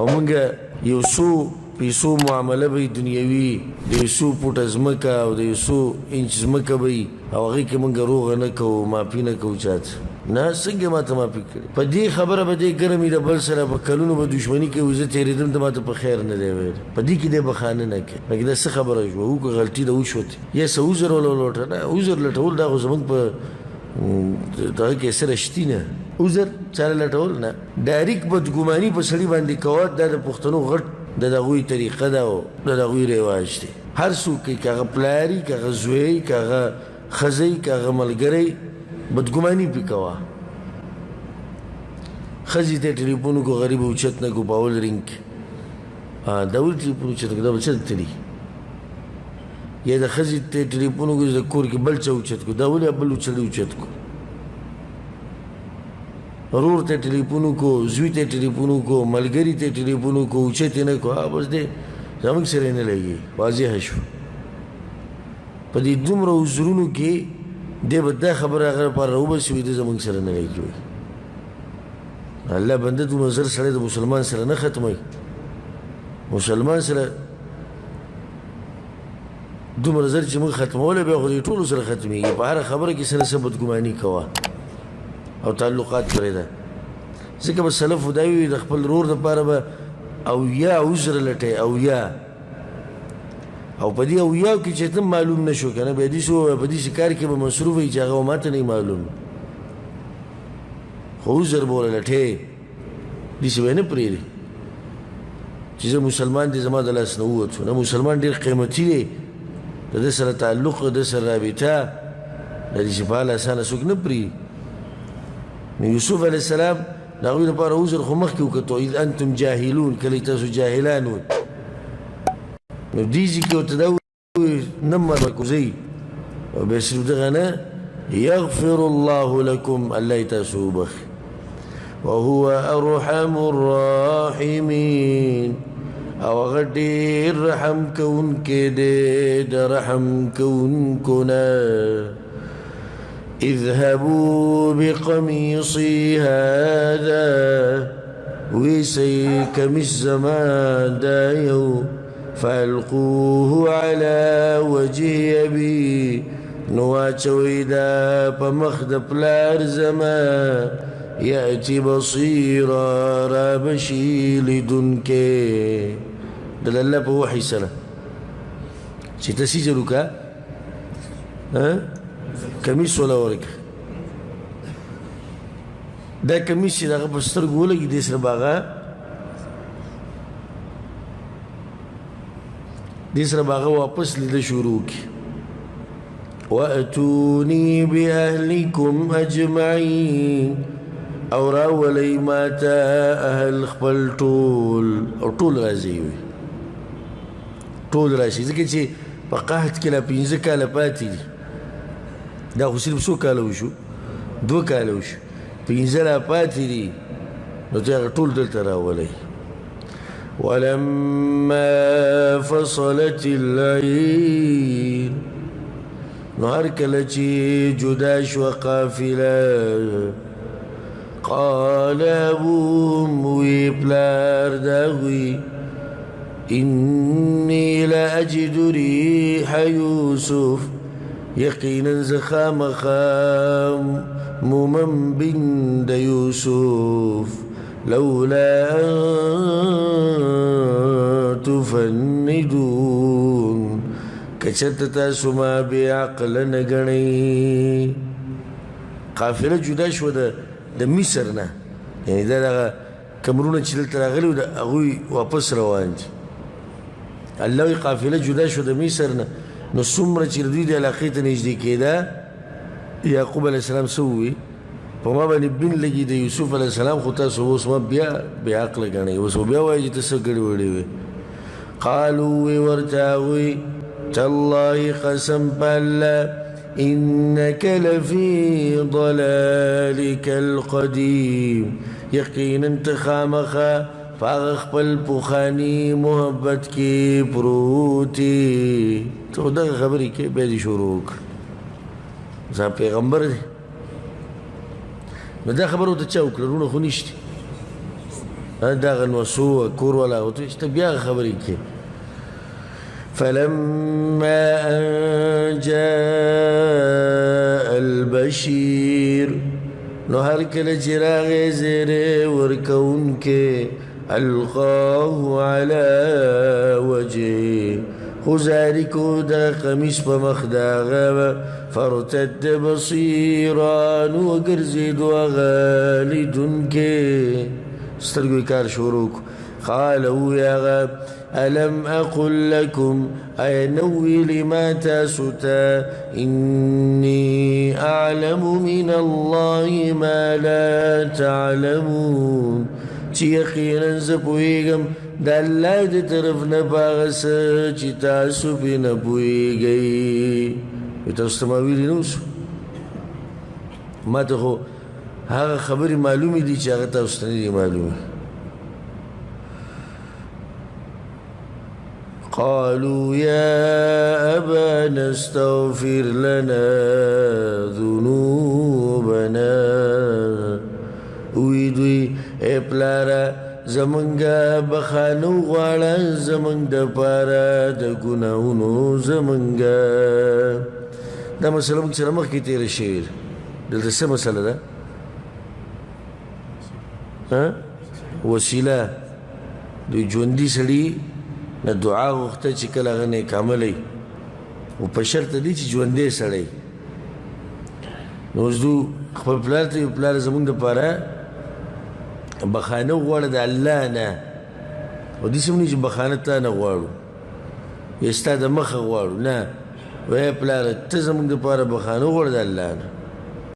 او مونږ یو څو پیسو معامله به دنیوي، د یو څو فوټه ځمکه او د یو څو انچ ځمکه به وي، او هغې کې مونږ روغه نه کوو، معافي نه کوو چاته. نه، څنګه ما ته معافي کړې؟ په دې خبره به دې ګرمي د بل سره په کلونو به دښمني کوي، زه تېرېدم ته ما ته په خیر نه دی ویلی. په دې کې دی بخانه نه کوي. لکه دا څه خبره شوه؟ وکړه غلطي ده وشوه، یا څه عذر ولټه. نه، عذر لټول دا خو زموږ په دغه کې سره شتي نه. عذر چاله لټول نه، ډایرک بدګماني په سړي باندې کوه. دا د پښتنو غټ د هغوی طریقه ده او د هغوی رواج دی. هر څوک کوي، که هغه پلار وي، که هغه زوی وي، که هغه ښځه وي، که هغه ملګری، بدګماني پرې کوه. ښځې ته ټلیفون وکړو، غریب اوچت نه کړو په اول رینګ کې، دا ولې ټلیفون اوچت کړو، دا به چېرته تللي؟ یا د ښځې ته ټلیفون وکړو، د کور کې بل چا اوچت کړو، دا ولې بل سړي اوچت کړو؟ ورور ته ټلیفون وکړو، زوی ته ټلیفون وکړو، ملګري ته ټلیفون وکړو، اوچت یې نه کړو، بس دی زموږ سره یې نه لګي. واضحه شو. په دې دومره عذرونو کې دی به دا خبره هغه لپاره راوباسي، وایي دی زموږ سره نه لګي. وایي الله بنده دومره زر سړی د مسلمان سره نه ختموي، مسلمان سره دومره زر چې موږ ختمولی بیا خو دې ټولو سره ختمېږي. په هره خبره کې سره څه بدګماني کوه او تعلقات پرېږده. ځکه به سلفو دا وي د خپل ورور دپاره به او یا عذر لټوي، او یا او په دې او یاو کې چې ته معلوم نه شو که نه، بیا داسې ووایه په داسې کار کې به مصروف وي چې هغه ما ته نه معلوم، خو عذر به ورله لټوې، داسې به یې نه پرېږدي چې زه مسلمان دی زما د لاس نه ووتو. نه، مسلمان ډېر قیمتي دی، د ده سره تعلق، د ده سره رابطه، د داسې په حال اسانه څوک نه پرېږدي. نو یوسف علیه السلام د هغوی لپاره عذر خو مخکې وکتو، اذ انتم جاهلون، کله چې تاسو جاهلان وئ. نو دې ځای کې ورته دا ووایي نه مه کوزئ، او بیا صرف دغه نه، یغفر الله لکم، الله یې تاسو وبخښي، وهو ارحم الراحمین، او هغه ډېر رحم کوونکی دی د رحم کوونکو نه. اذهبوا بقميصي هذا، ویسئ کمیس زما دا یو، فألقوه على وجه أبي، نو واچوئ دا په مخ د پلار زما، یأتي بصیرا، را به شي لیدونکی. د الله په وحي سره چې ته څه چل وکړه، کمیس وله ورکړه، دا کمیس چې د هغه په سترګو ولګي، دې سره به هغه دې سره به هغه واپس لیده شروع کړي. وأتوني بأهلكم أجمعين، او راولئ ما ته اهل خپل ټول، او ټول راځي وي، ټول راشي، ځکه چې په قحط کې لا 5 کاله پاتې دي. دا خو صرف څو کاله وشو، 2 کاله وشو، 5 لا پاتې دي، نو ته هغه ټول دلته راولئ. ولما فصلت العير، نو هر کله چې جدا شوه قافله، قال أبوهم، وی پلار د هغوی، إني لأجد ريح يوسف، یقینا زه خامخا مومم بن د یوسف، لولا أن تفندون، که چېرته تاسو ما بې عقله نه ګڼئ. قافله جدا شوه د مصر نه، یعنې دا دغه کمرونه چې دلته راغلي وو د هغوی واپس روان دي. الله وایي قافله جدا شوه د مصر نه، نو څومره چې دوی د علاقې ته نږدې کېده، یعقوب علیه السلام څه وویل؟ په ما باندې بن لګي د یوسف علیه السلام، خو تاسو اوس ما بیا بې عقله ګڼئ، اوس بیا وایي چې ته څه ګړې وړې وې. قالو وی ورته هغوی، تالله قسم په الله، إنك لفي ضلالك القديم، یقینا ته خامخا په هغه خپل پخواني محبت کې پروت یې. ته خو دغه خبرې کوې، بیا دې شروع وکړه، ځان پیغمبر دی. نو دا خبره ورته چا وکړه؟ وروڼه خو نشته. دغه نوسو کور والا ته چې ته بیا خبرې کې. فلما أن جاء البشير، نو هر کله چې راغی زیری ورکوونکی، ألقاه على وجهه، خو زاري کو د قمیص په مخ د هغه، فارتد بصیرا، نو وګرځېدو هغه لیدونکی، سترګو یې کار شروع کړو. قال وویل هغه ألم أقل لكم، أي نوي لما تاسو ته، إني أعلم من الله ما لا تعلمون، چې یقینا زه پوهېږم د الله د طرف نه په هغه څه چې تاسو پرې نه پوهېږئ. تاسو ته ما ویلي نه اوس، ما ته خو هغه خبرې معلومې دي چې هغه تاسو ته نه دي معلومې. قالوا يا أبانا استغفر لنا ذنوبنا، وی دوی ای پلاره زمونږه بخښنه وغواړه زمونږ دپاره د ګناهونو زمونږه. دا مسله موږ سره مخکې تېره شوې ده. دلته څه مسله ده؟ وسیله. د ژوندي سړي نه دعا غوښته چې کله هغه نیک عملی او په شرط دی چې ژوندی سړی. نو اوس دو خپل پلار ته وایي، پلار زمونږ دپاره بخښنه وغواړه د الله نه، او داسې هم نه چې بخښنه تا نه غواړو یا ستا د مخه غواړو، نه، وایي پلاره ته زمونږ دپاره بخښنه وغواړه د الله نه.